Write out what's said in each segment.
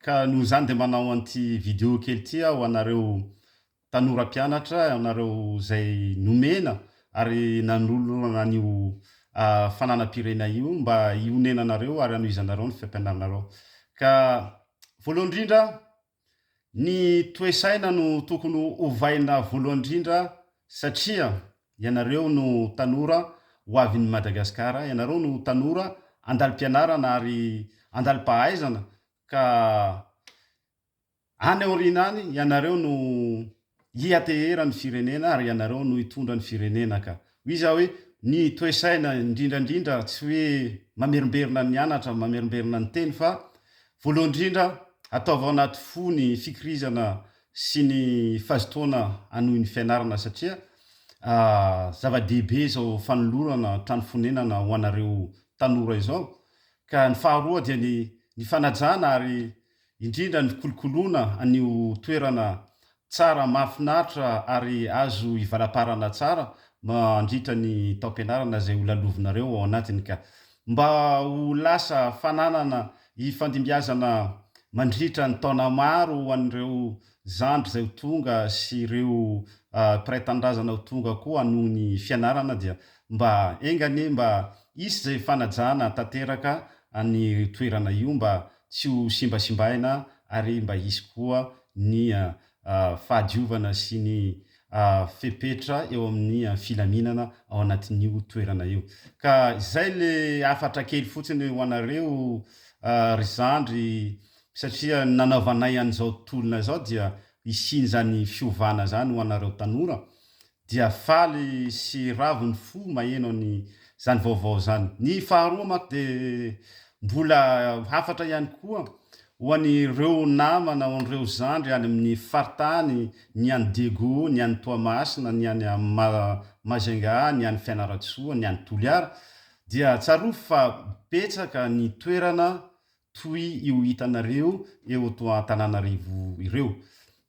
Ka noho izany dia manao an'ity video kely ity aho ho anareo tanora mpianatra, anareo izay nomena ary nanolorana an'io fananam-pirena io mba hionenanareo ary hanohizanareo ny fampianaranareo. Ka voalohany indrindra, ny toe-saina no tokony hovaina voalohany indrindra satria ianareo no tanora ho avin'i Madagasikara, ianareo no tanora andalim-pianarana ary andalim-pahaizana ka Any aoriana any, ianareo no hiatehera ny firenena ary ianareo no hitondra ny firenena ka. Hoy izy hoe, ny toe-saina indrindra indrindra tsy hoe mamerimberina ny anatra, mamerimberina ny teny fa voalohany indrindra ataovy ao anaty fo ny fikirizana sy ny fazotoana hanohy ny fianarana satria zava-dehibe izao fanolorana trano fonenana ho anareo tanora izao. Ka ny faharoa dia ny ny fanajana ary indrindra ny fikolokoloana an'io toerana tsara mahafinaritra ary azo ivalaparana tsara mandritra ny taom-pianarana izay ho lalovinareo ao anatiny ka mba ho lasa fananana ifandimbiazana mandritra ny taona maro ho an'ireo zandry izay ho tonga sy ireo mpiray tanindrazana ho tonga koa hanohy ny fianarana dia mba enga anie mba hisy izay fanajana tanteraka an'io toerana io mba tsy ho simbasimbaina ary mba hisy koa ny fahadiovana sy ny fepetra eo amin'ny filaminana ao anatin'io toerana io. Ka izay le hafatra kely fotsiny ho anareo ry zandry satria ny nanaovanay an'izao tolona izao dia hisian'izany fiovana izany ho anareo tanora dia faly sy ravo ny fo maheno an' izany vaovao izany. Ny faharoa manko dia mbola hafatra ihany koa ho an' ireo namana, ho an' ireo zandry any amin' ny faritany, ny any Diego, ny any Toamasina, ny any Majunga, ny any Fianarantsoa, ny any Toliara, dia tsarovy fa betsaka ny toerana toy io hitanareo eo Antananarivo ireo.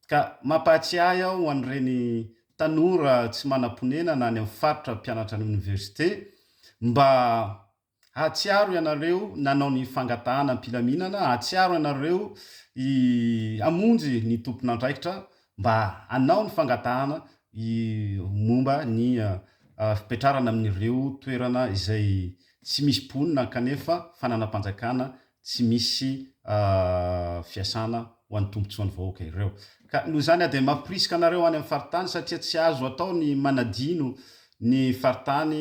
Ka mampahatsiahy aho ho an'ireny tanora tsy manam-ponenana any amin'ny faritra mpianatra any oniversite mba hahatsiaro ianareo nanao ny fangatahana am-pilaminana, hahatsiaro ianareo hamonjy ny tompon'andraikitra mba hanao ny fangatahana momba ny fipetrarana amin'ireo toerana izay tsy misy mponina kanefa fananam-panjakana tsy misy fiasana ho an'ny tombontsoan'ny vahoaka ireo. Ka noho izany aho dia mamporisika anareo any amin'ny faritany satria tsy azo atao ny manadino ny faritany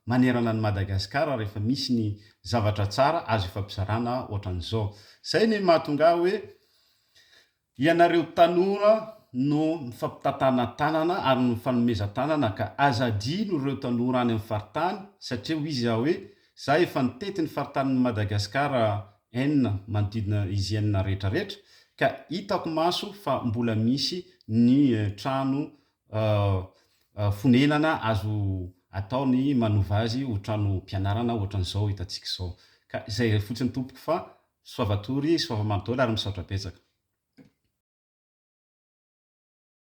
manerana an'i Madagasikara rehefa misy ny zavatra tsara azo ifampizarana ohatran'izao. Izay ny mahatonga ahy hoe Ianareo tanora no mifampitantana tanana ary no mifanomeza tanana ka aza adino ireo tanora any amin'ny faritany satria hoy izy aho hoe za efa nitety ny faritanin'i Madagascar enina manodidina izy enina rehetra rehetra ka hitako maso fa mbola misy ny trano fonenana azo atao ny manova azy ho trano mpianarana ohatran'izao hitantsika izao ka izay fotsiny tompoko fa soava tory soava manontolo ary misaotra betsaka.